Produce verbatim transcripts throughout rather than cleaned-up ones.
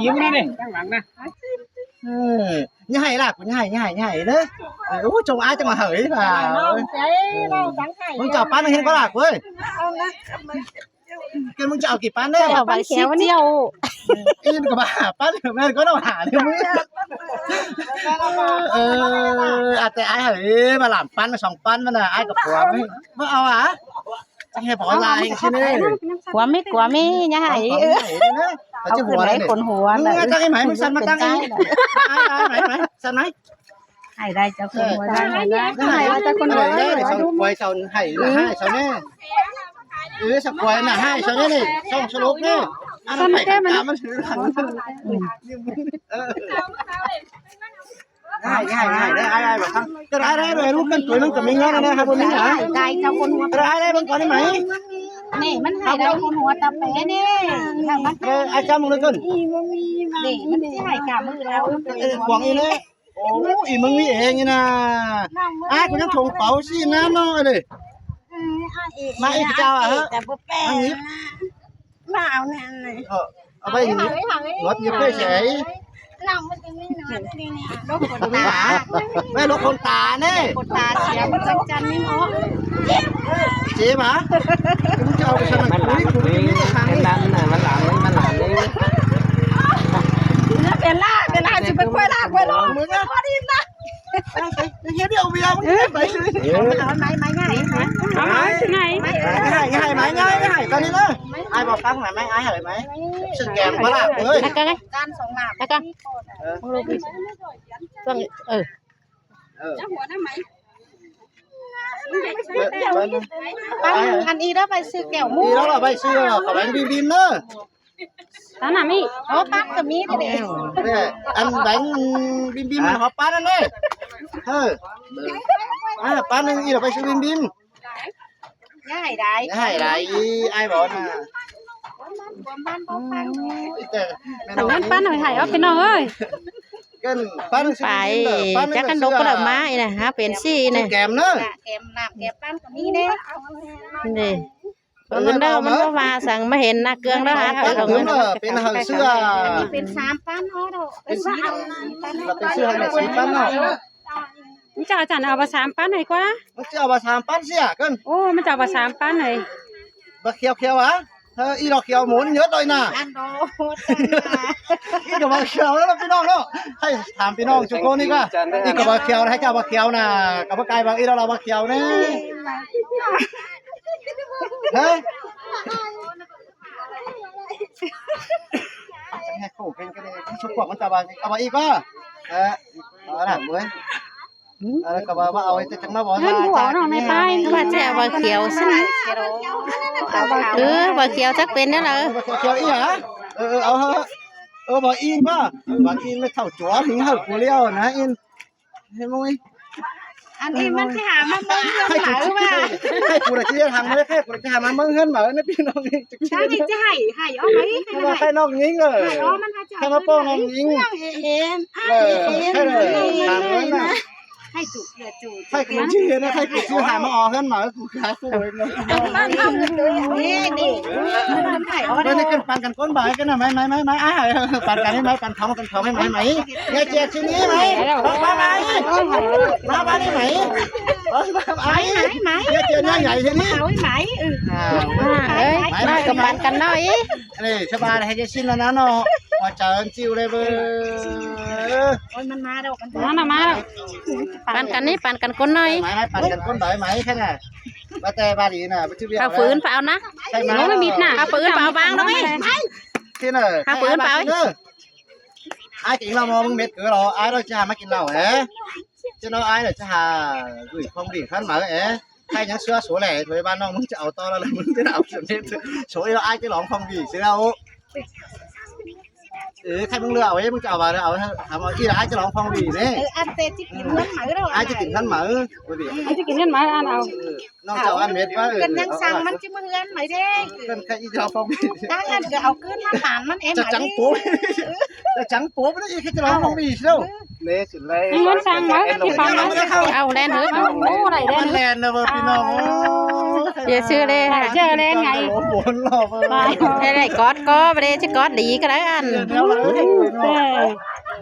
Im đi đi, tăng lăng nè. Ơ, nhá hảy lạ, nhá hảy, nhá hảy, nhá hảy đấy. Ơ, ú, chồng ai chồng hả hởi hả? Ơ, ú, chào pán hên có lạ quên. Cái mưng chào kịp pán đấy. Chào pán khéo đi. Yên có bà pán, mẹ có đâu hả đi mưng. Ơ, à, tại ai hả, ê, mà làm pán, mà sòng pán mà là ai có phù hợp ấy. Mà ao à? Chắc hay bỏ ra hình xin đi. Của mít, của mít, nhá hả, ê. Có chứ hùa đấy. Con hùa. Chắc cái máy, mưng săn mà tăng đi. Ai, ai, máy, máy, săn máy. Hảy đai chảu khôn hua đai, hảy đai. Hảy đai chảu khôn hua đai, hảy đai. Quay chảu hảy là hai chảu nè. Ừ, chảu quay là hai chảu nè, song chảu lốp nè. Ăn săn phải kem cả mà. Hảy, hảy, hảy đai, ai, ai, bảo thằng. Cái đai đai, đai, lốp cân tuổi nó tầm mình nó, nó, hai bốn mình hả? Hảy đai chảu khôn hua. Cái đai đai, vẫn còn đi mày. Nè, mắn hảy đai khôn hua ta pé nè. Ơ, ai chăm nó cân. Nè, mắn chứ hảy cả mưa đâu. Ê, quảng đi nè. Ô, ỉ mưng ỉ hên nè. Ai, cũng nhắm thùng páo xin nè, nó đi. Mà ỉ chảu à? Ăn nhíp. Vào nè. Ờ, ở đây nhíp. Nuốt nhíp cái gì ấy. Lòng mình tự mình nói đi nè. Lốp khôn tả. Mẹ lốp khôn tả nè. Khôn tả, chém, chém chắn đi nó. Chém hả? Cũng cho cái sao mà. Mắn lăng đi, mắn lăng đi, mắn lăng đi. Nó phải la, phải la, chứ phải quay la, quay lo. Mưng á. Quay đi la. Ơ, ơ, ơ, ơ, điêu bia, mưng á, phải. Ơ. Máy, máy ngay, máy. Ơ, máy ngay. Máy, máy, máy, máy, máy, máy, con đi nữa. Ai bảo phăng máy, máy, ai hả máy? Sự kém quá lạ, ơi. Tắt căng ấy. Tắt căng. Ơ. Con, ừ. Ơ. Ơ, ơ. Ăn, ăn đi đó, phải sư kẹo mũ. Đi đó là phải sư, có bánh bim bim nữa. Tán nả mị. Ơ, pán cả mị đi. Ăn bánh bim bim hả? Hả, pán ăn đi. Ơ. À, pán ăn đi là phải sư bim bim. Nhá hảy đai. Nhá hảy đai, ai bảo nè. Ôi, tè, mẹ nó pán, pán hả, hảy ốc cái nó ơi. Cân, pán ăn sư bim bim, pán ăn chắc ăn độc sư có độc à? Má này, hả, pén xì này. Kém nữa. Kém, làm kém pán cả mị đấy. Nè. Ưn đaư, ꞌmắn ꞌcọ ꞌva săng ꞌmá hên ꞌnạ ꞌcương đaư hả, hả, tớ ꞌcọ ꞌngớn. Pên hả sư à? Pên sam pán ó đô. Pên sí đô. Pên sư hả, sí pán ó. ꞌMắn chảu chẳn au ꞌva sam pán ꞌnị ꞌquá. ꞌMắn chảu ꞌva sam pán sí à, cơn. Ô, ꞌmắn chảu ꞌva sam pán ꞌnị. ꞌVa kheo kheo à? Hơ, ꞌí ꞌlo kheo mốn nhớ đôi nà. Ăn đô. ꞌÍ ꞌcọ ꞌva kheo ꞌnớ ꞌpi ꞌnọng ꞌnớ. Hãy tham ꞌpi ꞌnọng ꞌchu ꞌcốn ꞌnị ꞌquá. ꞌÍ ꞌcọ ꞌva kheo, hãy chảu ꞌva kheo nà. ꞌCọ ꞌva cai ꞌva ꞌí ꞌlo ꞌva kheo ꞌnị. Hả? Hãy khổ kênh cái này, cái số quảng con chào bà, chào bà Y ꞌquá. Ờ, ờ, làm với. Ờ, có bà, bà ơi, chắc chắn nó bỏ ra. Ngăn của nó này, tay. ꞋVa ꞌchẹ ꞌva kheo ꞌsịn. Ừ, ꞌva kheo chắc pên ꞌnớ ꞌlạ. Bà kheo, kheo Y hả? Ờ, ờ, ờ, hả? Ờ, bà Y ꞌquá. Bà Y ꞌmá thảu chúa, hình hảư của liêu nà Y. Hê môi. Ăn ꞌnị ꞌmắn ꞌchí hả ꞌmá ꞌmướng ꞌhướn máư ꞌva. Hãy của là ꞌchí hả ꞌmá, hãy của là ꞌchí hả ꞌmá ꞌmướng ꞌhướn máư, ꞌnị ꞌpi ꞌnọng ꞌnị. Chắc ꞌchí hãy, hãy, hãy, ó, hãy, hãy, hãy. Hãy ꞌnọng ꞌnhính ꞌlới. Hãy, ó, ꞌmắn hãy chảu. Hãy ꞌmá ꞌpông ꞌnọng ꞌnhính. Hãy, hãy, hãy, hãy, hãy. Hãy chụp, chụp. Hãy của ꞌchí hả ꞌmá, hãy của ꞌchí hả ꞌmá ó ꞌhướn máư, của khá phổi. Ê, đi. Ơ, ꞌnị cơn păn căn ꞌcốn bái căn nà, máy, máy, máy, máy, á, hãy, păn căn ꞌnị, máy, păn thong, păn thong, máy, máy, máy. Nhá ꞌchẹ ꞌchí ꞌnị, máy. Păn, păn, máy. Păn, păn, máy. Păn, păn, máy. Máy, máy, máy. Nhá ꞌchẹ nhá nhảy ꞌchí ꞌnị. Máy, máy. Ừ. À, máy, máy, máy, păn căn ꞌnị. Ê, sa ꞌva hãy ꞌchẹ ꞌsịn ꞌlạ ꞌnạ ꞌnọ. Ôi, chào ơn chịu đây bơ. Ôi, ꞌmắn ꞌmá đâu, ꞌmắn ꞌmá đâu. Păn căn ꞌnị, păn căn ꞌcốn ꞌnị. Máy, máy, păn căn ꞌcốn bái, máy, máy, thế nè. Bà tè bà đi nè, bà chịu việc. Hảư phưn páo ꞌnạ. Hảư phưn páo ꞌváng ꞌnọ ꞌmí. Thế nè, hảư phưn páo. Ai kính ꞌlạ ꞌmo ꞌmứng mết cứ ꞌlạ, ai ꞌlạ ꞌchí hảư ꞌmá kin ꞌlạ ê. Chứ ꞌnọ ai ꞌlạ ꞌchí hảư gửi phong bì khăn máư ê. Hãy nhắn xưa số lẻ thôi, ba ꞌnọng ꞌmứng ꞌchí au ꞌto ꞌlạ, ꞌmứng ꞌchí au số mết. Số ꞌnị ꞌlạ ai ꞌchí lỏng phong bì ꞌsịn ꞌlạ. เออ ใครมึงเลือกเอาเอง มึงจะเอาอะไร เอา เอา เอาอีหลาจะร้องฟังดีนี่ เออ อันเตะจิกินเงินไหมเรา อ้ายจะกินเงินไหม เออ บ่ดี อ้ายจะกินเงินไหม อันเอา เออ น้องเจ้าอันเม็ดว่า เออ กันยังสั่งมันจะมาเฮือนไหมเด้ เออ กันใครอีจะร้องฟังดี ตั้งอันก็เอาขึ้นมาหลานมันเอง จะจังโป๊ะ จะจังโป๊ะไม่ได้อีก แค่จะร้องฟังดีเชียว เล่สุดเลย ให้เงินสั่งมา ให้ฟังมา เอาแลนเถอะ โอ้ อะไรแลน มันแลนนะเว้ยพี่น้อง โอ้ อย่าซื้อเลยค่ะ เชื่อเลยไง โอ้โห หล่อเว้ย ได้ได้กอดก็ไปเลย จะกอดดีก็ได้อัน เดี๋ยวเราให้คุยเนาะ เออ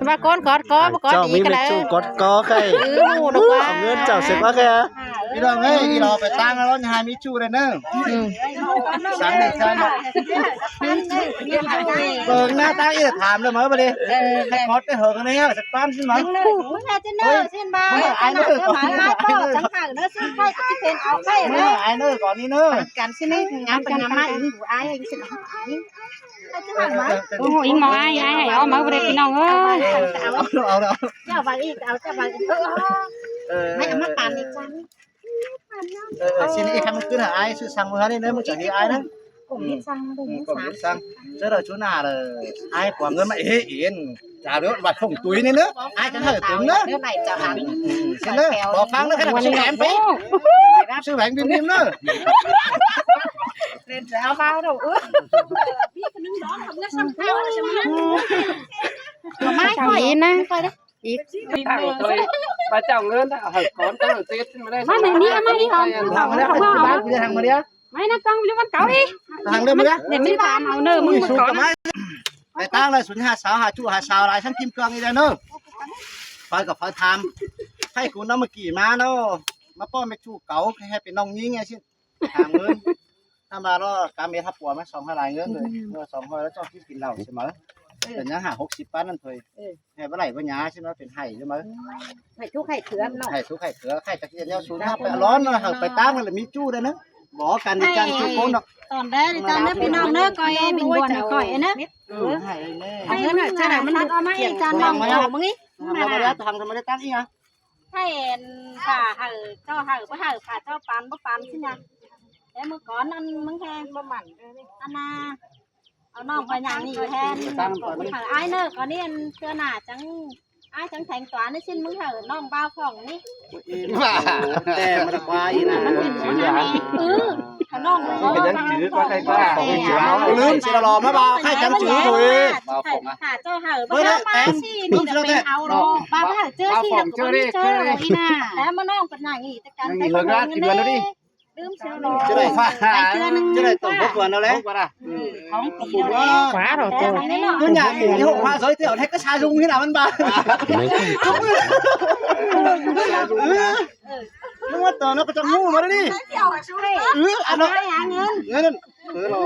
ว่าก้นกอดก็บ่กอดดีก็ได้ เจ้ามีแม่ชู้กอดก็ใคร เออ หมู่นกว่า เอาเงินเจ้าเสร็จมาแค่ พี่น้องเอ้ย อีหลอไปตั้งแล้ว อย่าให้มีชู้เลยเนอะ อืม สั่งเลยสั่งเลย เบิ่งหน้าตาอีกถามเลยมาบ่ดิ เออ ให้กอดได้เหอะกันเนี่ย สักปั้นสิมา มึงน่าจะเนอะเส้นบา มึงอ้ายเนอะ เออ หมาอ้ายก็จังหันเนอะ ซึ่งใครก็จะเป็นเอาใคร มึง เนอะ อ้ายเนอะ ก่อนนี้เนอะ กันสินี่งามเป็นงามมากอีก อ้าย โอ้โห อิงหมออ้าย อ้าย เอามาบ่ได้พี่น้องเอ้ย เอา เอา เอา เจ้าบางอีก เอาเจ้าบางอีก เออ ไม่เอามาปานอีกจัง เออ เออ สินี่ อีกคำมึงขึ้นหาอ้าย ซื้อสั่งมือนี่เนอะ มึงจะให้อ้ายนะ กลุ่มที่สั่ง อืม กลุ่มที่สั่ง เจ้าเราชุดหน้าเลย อ้ายกว่าเงินมา เอ๊ะ เอ็น จ่าเดี๋ยวบัตรส่งตุ้ยนี่เนอะ อ้ายจะให้ถึงเนอะ เดี๋ยวไหนจะหัน อืม สิเนอะ บอกฟังนะ ขนาดซื้อแหวนไป ซื้อแหวนบินๆเนอะ เล่นจะเอาเบาเด้อ เออ มา ดีนะ อีก มาเจ้าเงินเอาให้ก่อน ตั้งเต็ดมาได้ มาในนี้ มานี่ก่อน เอามาแล้ว เอามาแล้ว เอามาแล้ว เอามาแล้ว ไม่นะ ต้องอยู่มันเก่าอีก ทางเดิมมาแล้ว เนี่ย ไม่ถามเอาเนอะ มึงมาก่อน ไปตั้งเลย ศูนย์ห้าสาว หาจุหาสาว หลาย ทั้งทีมเครื่องนี่แหละเนอะ ไฟกับไฟทาม ให้กูน้องเมื่อกี้มาเนาะ มาป้อนไปจู้เก๋า ให้เป็นน้องยิงไงสิ ถามเงิน ถ้ามาแล้วกาเมทับปัวมาสองห้าหลายเงินเลย เออ สองห้าแล้วเจ้าที่กินเหล้าใช่ไหม เป็นยังหาหกสิบปันนั่นเถอะ เออ ให้บ่ไหลบ่หยาใช่ไหม เป็นไห้ใช่ไหม ไห้ทุกข์ไห้เถื่อนเนาะ ไห้ทุกข์ไห้เถื่อน ไห้ตะเกียนยาวสูงห้าไปร้อนเนาะ ไปตั้งมันเลยมีจู้ได้นะ บอกกันดีจังจู้โกนเนาะ ตอนแรกดีจังนะพี่น้องเนอะ ก็เอบินบวนให้ข่อยนะ เออ ไห้แม่ เอาเงินหน่อยจ้ะ มันเอามาอีกจานหนึ่ง เอามาแล้ว เอามาอีก ทำมาแล้ว ทำมาแล้วตั้งอีกอ่ะ ให้อัน ค่ะ ให้เจ้าให้บ่ให้ค่ะ เจ้าปานบ่ปานสินะ แต่เมื่อก่อนอันมึงแทนบ่หมั่น อันน่ะ เอาน้องไปอย่างนี้แทน ให้อ้ายเนอะ ก่อนนี้อันเทื่อหน้าจัง อ้ายจังแทงตัวนี่สิ้นมึงให้น้องบ่าวของนี่ ว่าแต่มันควายนะ มันเป็นหัวหน้าเอง เออ ให้น้อง มันเป็นยังจื้อก็ใครก็ ของเสียเนาะ ลืมสิละหล่อมาบ่าว ใครจังจื้อถุย ค่ะ เจ้าให้บ่าวมาสิ นี่จะเป็นเอาเนาะ บ่าวให้เจ้าสิ แล้วก็บ่มีเจ้าอีน่า แต่มาน้องเป็นอย่างนี้ แต่การ นี่เลิกงานกินกันแล้วดิ ลืมเสียเนาะ จะได้ ไปเทื่อหนึ่ง จะได้ตกพวกวันเอาแล้ว ของปีเนาะ ขวาเราเจอ ตัวนี้เนาะ ตัวใหญ่นี่หกพันสองเที่ยวให้กระชายุงที่ไหนมันบ้า ไม่ เออ นึกว่าตัวนั้นก็จะงูมาแล้วนี่ เออ อันนั้น หาเงิน เงิน เออ เรา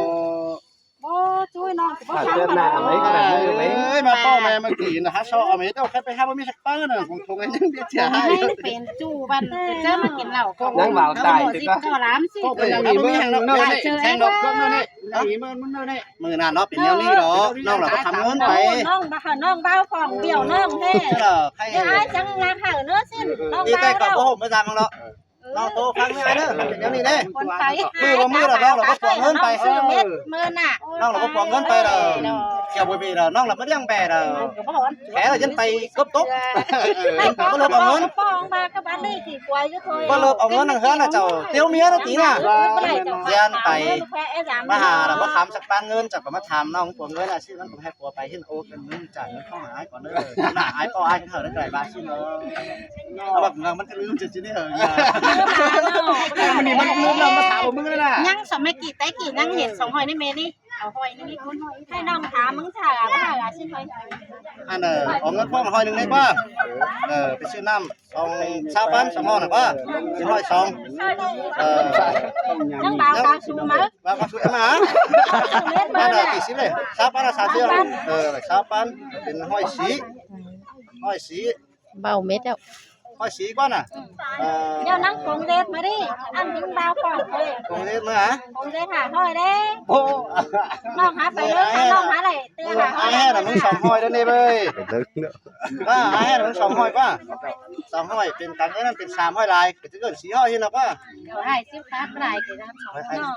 บ่ช่วยน้อง บ่ หาเงินหน้าเอาไว้ก็ได้ เอ้ย มาป้อแม่มากินนะฮะ ชอบเอาไหม เจ้าแค่ไปห้ามว่ามีสักป้าน่ะ ของทงไอ้ยังเบียดเสียให้ เป็นจู้บัน เจ้ามากินเหล้าก็ นั่งบ่าวตาย สิบเก้าล้านสิ ก็เป็นอย่างนี้ มึงแห่งนอกเนอะ เจอ แห่งนอกเครื่องเนอะนี่ อย่างนี้มัน มันเนอะนี่ มือหน้าเนาะ เป็นแนวนี้เหรอ น้องเราก็ทำเงินไป น้องบ่าว น้องบ่าวของเดี่ยวน้องแท้ เออ ใคร เดี๋ยวอ้ายจังลาเห่าเนอะสิ้น น้อง นี่ บ่าว ใกล้กับพ่อผมไม่ดังแล้ว น้องโตฟังไม่ได้เด้อ เป็นอย่างนี้เด้อ คนไทย มือบ่มือเราน้องเราก็ปวงเงินไป ซื้อเม็ดมือน่ะ น้องเราก็ปวงเงินไปเด้อ เกี่ยวบ่มีเด้อ น้องเราไม่เลี้ยงแบ่เด้อ แผลเรายันไปกบตก ไม่ปอง ก็เลยปวงเงิน ปองมากับบ้านนี่กี่กวยก็เคย ก็เลยเอาเงินทางเฮือนน่ะเจ้า เตี้ยวเมียนะตีน่ะ ยันไป มาหาเราก็ถามสักปานเงิน จักก็มาถามน้องปวงเงินอาชีพนั้นผมให้ผัวไปเห็นโอ้กันเงินจ่ายเงินเข้าหาให้ก่อนเด้อ หน้าหายปอหายเถอะได้ไกลบ้านสิเนาะ เอาแบบนั้นมันจะลืมจุดที่นี่เหรอ มันนี่มันลืมเรามาถามมึงเลยนะ ยังสมัยกี่แต่กี่ยังเห็นสองหอยในเมนี่ เอาหอยนี่ให้น้องถามมึงถ่ายอะไรอ่ะชิ้นหอย อันเออ เอาเงินพ่อมาหอยหนึ่งได้ป่ะ เออ ไปซื้อน้ำ เอาซาวปันสมองหน่อยป่ะ ซื้อหอยสอง เออ น้องบ่าวกลางสูงไหม บ่าวกลางสูงมา นั่นแหละ กี่สิบเลย ซาวปันละสามสิบ เออ ซาวปัน เป็นหอยสี หอยสี เบาเม็ดแล้ว หอยสีก่อนน่ะ เออ เดี๋ยวนั่งกงเดชมาดิ อันนี้บ่าวของเลย กงเดชมาหา กงเดชหาหอยเด้ โอ้ น้องหาไปเลย น้องหาอะไร เตือนหาหอย ไอ้แห่น่ะ มึงสองหอยแล้วนี่เว้ย เป็นเรื่องเนอะ ว่าไอ้แห่น่ะ มึงสองหอยป่ะ สองหอย เป็นตังค์ไอ้นั่นเป็นสามหอยลาย ก็จะเกิดสี่หอยเห็นหรอป่ะ เดี๋ยวให้สิบครับลายเดี๋ยวสองหอยเนาะ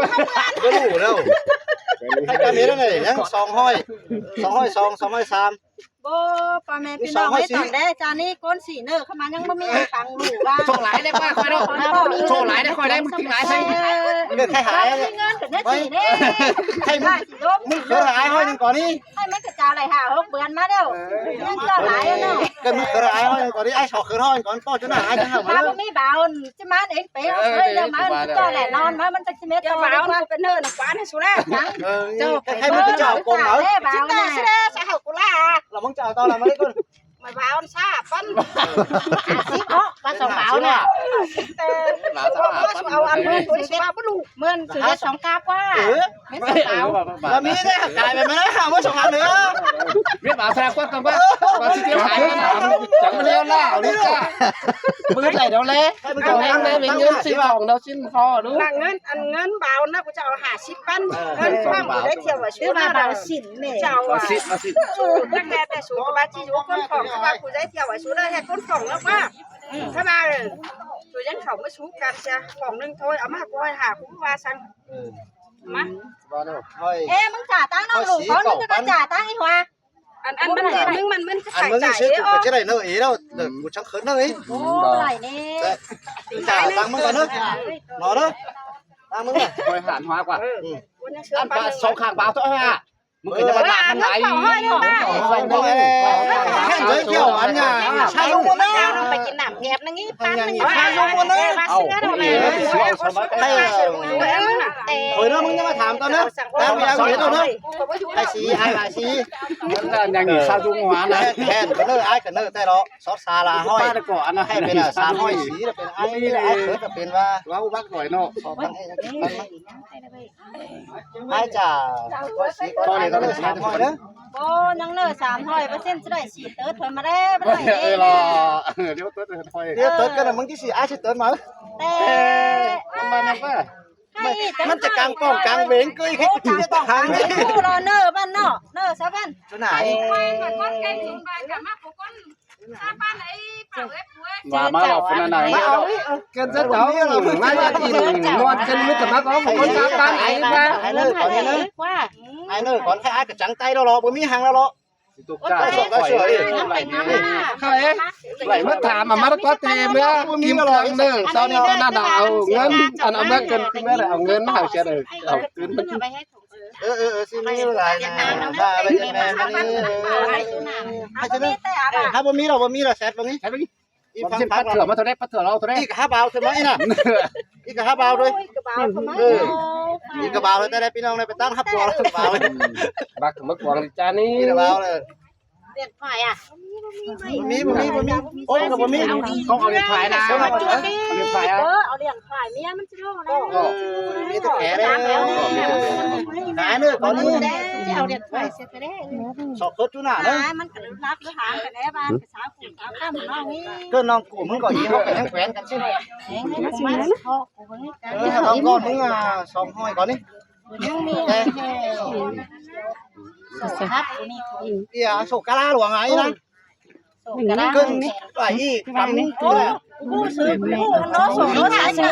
ก็รู้แล้ว ให้กาเมนนั่นเลยยังสองร้อย สองร้อยสอง สองร้อยสาม โอ้ ป้อแม่พี่น้อง มีสองร้อยสี่ เอ้ย ตอนแรกจานี่ก้นสี่เนอร์เข้ามายังบ่มีตังค์ลูกว่า โชคหลายได้ป้าคอยเนาะ โชคหลายได้คอยได้ มึงทิ้งหลายใส่ เออ เงินใครหาย มีเงินถึงได้สี่เด้ ใครมึง ได้สี่โล มึงเคยหายห้อยหนึ่งก่อนนี่ ให้มันกระจายอะไรหาหกเดือนมาเร็ว เออ ยังเจ้าหลายอะเนาะ ก็มึงเคยหายห้อยหนึ่งก่อนนี่ ไอ้สองเคยห้อยก่อน ป้อจะหน้าไอ้จะหามา ถ้าบ่มีบ่าวจะมาเองไปเอาเลยเดี๋ยวมา เออ เจ้าแหละนอนมา มันจะสิเม็ด เดี๋ยวบ่าว เอา กูเป็นเนินกว่าให้สุดแล้ว ยัง เออ เจ้า ใครมึงจะเอาโกงเหรอ เอ้ยบ่าว จิตตา น่ะ สิได้ใส่เขากูล่ะ แล้วมึงจะเอาตอนไหนมาเล่นก่อน ไม่ว่าอันซาปัน ห้าสิบเนาะ ว่าสองบ่าวน่ะ แต่ว่าเอาอันเมื่อตัวสิว่าบ่รู้ เมื่อนสุดยอดสองกาบว่า เออ ไม่สองบ่าว ว่ามีเนี่ยกลายเป็นมาแล้วหาว่าสองอันเลย เมียบ่าวแซงกว้างกว้างว่าสิเที่ยวขายกัน จังมาเลี้ยวหน้าเอาลูกจ้า มือไหนเดี๋ยวแล ให้มึง เอาแห้งได้เป็นเงินสิบสองเดี๋ยวสิ้นพอลูก หนังเงิน อันเงินบ่าวนะ กูจะเอาห้าสิบปัน เออ เงินความกูได้เที่ยวว่า คือว่าบ่าวสินเนี่ย จะเอา เอา ว่า สิบ เอาสิบ สูตรตั้งแต่แต่สูตรว่าจีอยู่ก้นของ คือว่ากูได้เที่ยวว่าสูตรได้แค่ก้นของแล้วว่า อืม ถ้าว่า เออ ตัวยังเขาไม่สู้กันจ้ะ ของหนึ่งโทยเอามากูให้หากูว่าสั่ง เออ มา ว่าเด้อ เอ๊ะ มึงจ่าตังค์น้องลูกเขา มึงก็จ่าตังค์อีกว่า อัน อันมันเด็กนึงมัน มันจะ อัน ใส่ มึง ใจ ยังเสีย เอ้ย กูก็จะได้เนอะเอ๋แล้ว เดี๋ยวกูช่างเขินเนอะเอ๋ โอ้ยเนี่ย จ่าตังค์มึงก่อนเนอะ รอเนอะ ตังค์มึงก่อน คอยหันหัวกว่า เออ อืม อันปลาสองข้างบ่าวเท่าไหร่อะ มึงก็จะมาหลานมันไหล เออ เฮ้ยเจ้าอันเนี่ย ใช่ลูกนะ ไปกินน้ำแอบนั่งนี่ ปันหนึ่ง เอา เอา เอา เอา เอา เฮ้ยเนอะ มึงจะมาถามตอนนั้น ตามไปเอาเหรียญเอาเนอะ ไอ้สี ไอ้สี มันก็ยังอยู่ซาจุงหัวนะ แทน แทนก็เนอะ ไอ้ก็เนอะ แต่เราะ ซอสซาลาห้อย ป้าตะก่อนนะ ให้เป็นอ่ะ สามห้อยสี แล้วเป็นไอ้ ไอ้เขินก็เป็นว่า ว้าว บักหน่อยเนาะ ขอบักให้ ไอ้จ่า ตอนนี้ก็เลยสามห้อยเนอะ โอ้ ยังเหลือสามร้อยเปอร์เซ็นต์ จะได้สี่เติร์ดถอยมาได้บ่ได้ เออ รอ เดี๋ยวเติร์ดถอย เดี๋ยวเติร์ดกันนะ มึงที่สี่ ไอ้สิเติร์ดมา แต่ เออ มันมา มันมา ให้ มันจะกลางป้องกลางเวง ก็อีกแค่ โอ้ จะต้องหา กูรอเนอร์บ้านเนาะ เนอร์ซะบ้าน จุดไหน ว่ามาหลอกคนไหน มาเอา เกินซะเจ้า มากิน นอนกัน มิตรสมัครของคนชาวบ้านไอ้บ้าน ไอ้เนอร์ก่อนนี่เนอะ ว่า ไอ้เนอร์ก่อน ใครอ้ายกระจังไตแล้วเหรอ บ่มีหางแล้วเหรอ สิตกใจ โอ้ย ใครเอ๊ะ ไหลมาถามอ่ะ มาแล้วก็เตรียมเมื่อ บ่มี กิน แล้วเหรอ กันเนอะ ตอนนี้ก็นั่นน่ะ เอาเงิน อันเอาเมื่อเกิน เมื่อไหร่เอาเงินมาหาเสียเลย เอาคืนมา เออ เออ เออ สิมีหลายนะ มาไปกันแม่ มานี่ เออ ให้จะได้ เออ ถ้าบ่มีเราบ่มีเราแซดบ่มี ใช่ไหม อีก ผม ฟัง สิ พัก พัดเถื่อมาเท่าไร พัดเถื่อเราเท่าไร อีกห้าบาทเท่านั้นนะ อีกห้าบาทด้วย โอ้ย กระเป๋าเขามา เออ อีกกระเป๋าเลย แต่ได้พี่น้องได้ไปตั้งห้าบาท กระเป๋าเลย บักเมื่อก่อนจานนี้ อีกกระเป๋าเลย เด็ดไฟอ่ะ บ่มี บ่มี บ่มี โอ้ย ก็บ่มี ก็เอาเหรียญไฟนะ เอาเหรียญไฟอ่ะ เออ เอาเหรียญไฟเมียมันจะรู้นะ ก็มีแต่แขนเลย ตามแล้วนี่ ขายเนอะ ตอนนี้ จะเอาเหรียญไฟเสียไปได้ สอบทดจุน่ะเนอะ มันก็รักหรือหากันแน่บ้าน ก็น้องกูมันก็อีเขาก็ยังแขวนกันใช่ไหม เออ เอาก้อนนึงอ่ะ สองห้อยก่อนนี่ เดี๋ยวโศกกะลาหลวงไงนะ เกินไปอีก กำกูเนี่ย กูซื้อ กูเนาะ ส่งรถหาซื้อ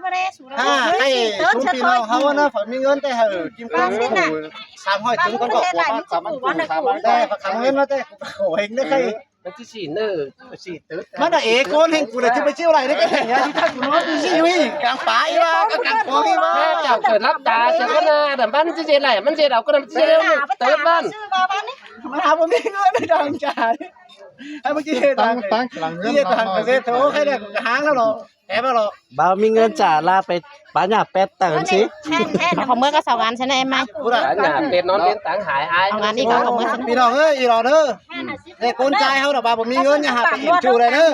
เจ้าบ่ได้สูงแล้ว ฮะ ไอ้ เออ สุมปี้น้องเฮาเนาะ เขามีเงินแต่เฮากินข้าว เออ สามร้อย ถึงคนก็ เออ ขอ สามร้อย ถึง สามร้อย แต่เขาทำเงินมาแต่ โอ้โห เฮงนะใคร มันจะสี่เนอร์ สี่เติร์ด มันน่ะเอ๋ โกนแห่งกูเลย จะไปเที่ยวไหนได้ก็แห่งยาที่ท่านกูนอนดูสิ อยู่อีกกลางป่าอีกว่าก็กลางคลองอีกว่า แม่เจ้าเกิดรับตาเสียก็น่า แต่บ้านมันจะเสียไหล มันเสียเราก็นำเสียเร็ว เติร์ดบ้าน มันหาผมมีเงินในดังจ่าย ให้เมื่อกี้ ตังค์ ตังค์หลังเงิน เสียตังค์ เสียโถ ใครได้กูก็หางแล้วหรอ แอบแล้วหรอ บ่าวมีเงินจ่าลาไป ปาหยาแปดเติมสิ เอาของเมื่อก็สองอันใช่ไหม ไอ้ไม้ พูดอะ อันน่ะเป็นนอนเป็นตังหายอาย เอาอันนี้ก็เอาเมื่อ พี่น้องเอ้ย อีหลอดเด้อ เด็กคนใจเขาดอกบ่าวบ่มีเงินอย่าหาไปอินชูเลยเด้อ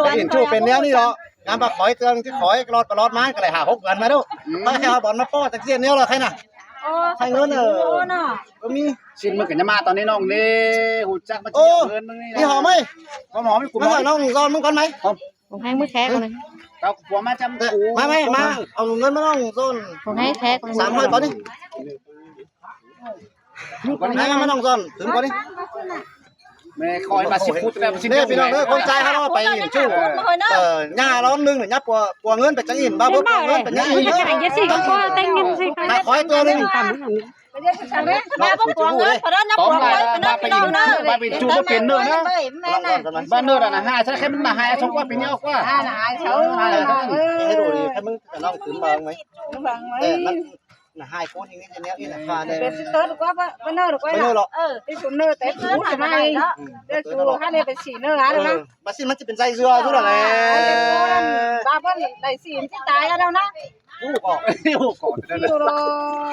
ไปอินชูเป็นแนวนี้หรอก งานปลาขอยเตือนที่ขอยรอดปลาลอดมาก็เลยหาหกเดือนมาดู อืม ไม่ใช่เอาบอลมาป้อตะเกียนแนวเลยใครน่ะ โอ้ ให้เงินเออ เนาะ ก็มี สิ้นมึงก็จะมาตอนนี้น้องนี่ หูจักมา โอ้ เที่ยวเงินมึงนี่นะ พี่หอมไหม หอมหอมให้กู มา หน่อย น้องซ้อนมึงก่อนไหม ของให้มือแขกก่อนเลย เอาผัวมาจำ เออ กู มา มา มา เอาเงินมาน้องซ้อน ของให้แขกก่อนเลย สามร้อยก่อนนี่ มา มา มาน้องซ้อน ถึงก่อนนี่ แม่คอยมาสิบฟุตแล้ว สิบ เนี่ย พี่น้องเด้อ คนใจเขาเอาไปอินชู เออ หญ้าล้อมหนึ่งเนี่ย หญ้าปัว ปัวเงินไปจังอิน บ้า ปัวเงินไปจังอิน เออ อย่าสิก็ขอแต่งเงินสิคะ ขายขอยตัวหนึ่ง มาพวกผัวเงิน พอแล้วนะ ผัวเงิน มาไปอิน มาไปอินชูก็เป็นเนอร์นะ แม่นะ บ้านเนอร์น่ะนะ ห้า ใช่ แค่มันน่ะ ห้า สอง กว่าปีนี้ออกว่า อ่า หายเขา ให้ดูดิ แค่มึงจะเล่าถึงเมืองไหม เมืองไหม แต่มันน่ะ ให้โค้ดอย่างนี้จะเนี้ย อีกราคาเนี่ย เป็นสเตอร์หรือว่าบ้านเนอร์หรือว่า บ้านเนอร์หรอก เออ ที่สุดเนอร์แต่ถูกใช่ไหม อืม เดี๋ยวดู ถ้าเนี่ยเป็นสีเนอร์แล้วนะ เออ มาสิ มันจะเป็นไส้เสื้อทุกอย่างเลย บ้าเพิ่นได้สีมันจะตายแล้วนะ ลูกออก ลูกออก อยู่หรอ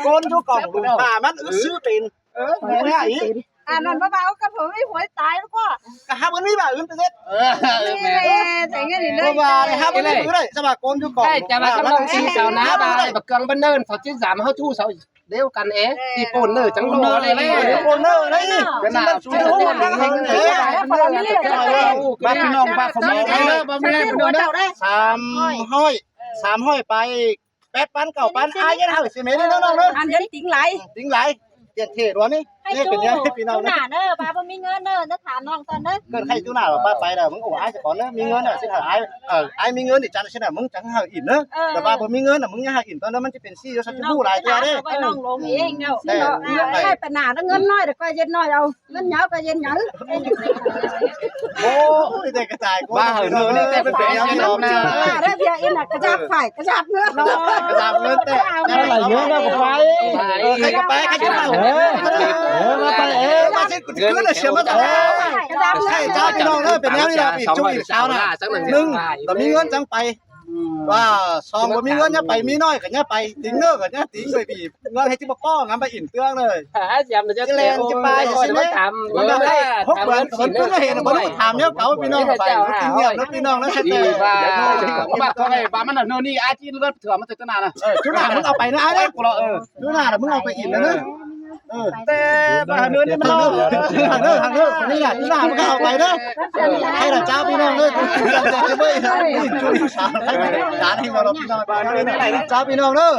โกนอยู่กล่องดูผ้ามันอึดซื้อเป็น เออ แม่นอีก อ่า นั่นบ่าวกับผมไม่หวยตายแล้วก็ ก็หามันมีบ่าอื่นไปเฮ็ด เออ นี่แหละ แต่เงี้ยนี่เลย บ่ว่าเลยครับ มันมีบ่ได้ สมัครโกนอยู่กล่อง ใช่ จะมากับน้องสีเสานะ บ่าวได้บักเกืองบ้านเนิน เขาที่สามเขาทู่เสาเดียวกันเอง ที่โปนเนอร์จังโลอะไรเลย โปนเนอร์เลย ก็น่า บ้านพี่น้องบ้านผม เออ บ่มีอะไร สามร้อย สามร้อยไป แปดปัน เก้าปัน อ้ายเย็นเฮาสิแม่นี่น้องๆเด้อ อันเย็นติงไหล ติงไหล เปลี่ยนเทศวันนี้ ให้ นี่เป็นยังไง จู้ พี่น้อง จู้หน้าเด้อ ป้าบ่มีเงินเด้อ จะถามน้องตอนเด้อ เกิดใครจู้หน้าหรอ ป้าไปแล้ว มึงโอ้ อ้ายจะก่อนเด้อ มีเงินน่ะสิหาอ้าย เออ อ้ายมีเงินนี่จันทร์สินะ มึงจังหาอินเด้อ เออ แต่ป้าบ่มีเงินน่ะ มึงอย่าหาอินตอนนั้น มันจะเป็นซี่แล้วสักจะพูดหลายตัวเด้อ เอาไปน้องลงเองเด้อ แต่ เออ ให้ไปหน้าแล้วเงินน้อยเดี๋ยวก็เย็นน้อยเอา เงินเหนียวก็เย็นเหนียว โอ้ย แต่กระจาย บ้าเหรอ เนอะ นี่แต่เป็นแผล เออ เนอะ เออ เรื่องเดียวอินน่ะ กระชับไข่ กระชับเงิน กระชับเงินแต่ เอา อะไรเยอะนะก็ไป เออ ใครก็ไป ใครจะเอา เออ เออ มาไป เออ มาสิ กูจะขึ้นเลย เสียมาจาก กระชับเงิน ใช่ เจ้าพี่น้องเด้อ เป็นแนวนี้เราอีก ช่วงอีกเช้านะ หนึ่ง แต่มีเงินจังไป ว่า สอง บ่มีเงินอย่าไป มีน้อยก็อย่าไป ติงเนอร์ก็อย่าติงเลยพี่ เงินให้ที่บ่ป้อง งั้นไปอิ่มเตื้องเลย หาแจมจะ ที่แลนด์จะไป โอ้ย สิเนี่ย ถาม มันได้ หกเดือน ถาม คนเพิ่งเห็น บ่ได้ถามเนี่ย เขาพี่น้องไป เจ้า ที่เงียบนะพี่น้องนะ แค่แต่ ว่า ว่าเขาไง ว่ามันน่ะ โน่นนี่ อาชีพเลือดเถื่อนมันจะขนาดน่ะ เออ จุดหน้ามึงเอาไปนะ ไอ้เนี่ย กูรอ เออ จุดหน้าน่ะมึงเอาไปอิ่มนะ เออ แต่ว่าเนินนี่มัน ทางเด้อ ทางเด้อ ทางเด้อ นี่แหละ จุดหน้ามึงก็เอาไปนะ ให้ละเจ้าพี่น้องเด้อ จุดหน้าจะไม่ จุดหน้าให้มาเราพี่น้อง เจ้าพี่น้องเด้อ